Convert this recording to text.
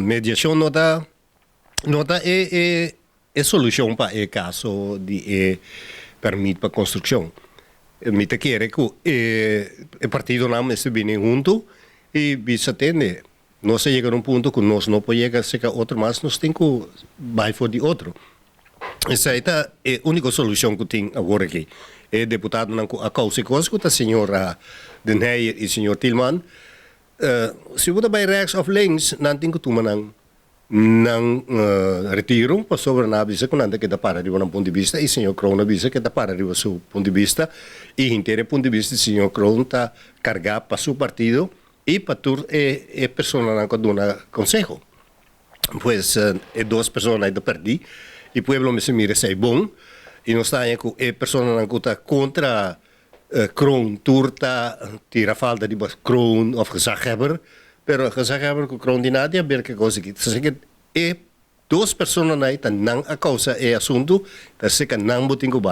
Mediashon no ta e solushon pa e kaso di e pèrmit pa konstrukshon. Mi ta kere ku e partidonan mester bini huntu i bisa: "Tende, nos a yega na un punto ku nos no por yega serka otro mas, nos tin ku bai for di otro." Esei ta e úniko solushon ku tin awor aki. E diputadonan ku a kousa kos, ku ta señora Den Heyer i señor Tilman, si bo bai rechts of links, nan tin ku tuma nan retiro, pasobra nan a bisa ku nan ta keda para riba nan punto di bista i señor Kroon a bisa ku ta para riba su punto di bista i henter e punto di bista señor Kroon ta kargá pa su partido i pa tur e personanan ku duna konseho. Pues e dos personanan ei ta pèrdí i pueblo mester mira esei bon i nos ta ku e personanan ku ta kontra Kroon tur ta tira falta di Kroon of gezaghebber, pero gezaghebber ku Kroon di nada haber ku kos aki. Asina ku e dos personanan ei ta nan a kousa e asuntu, ta seka nan bo tin ku bai.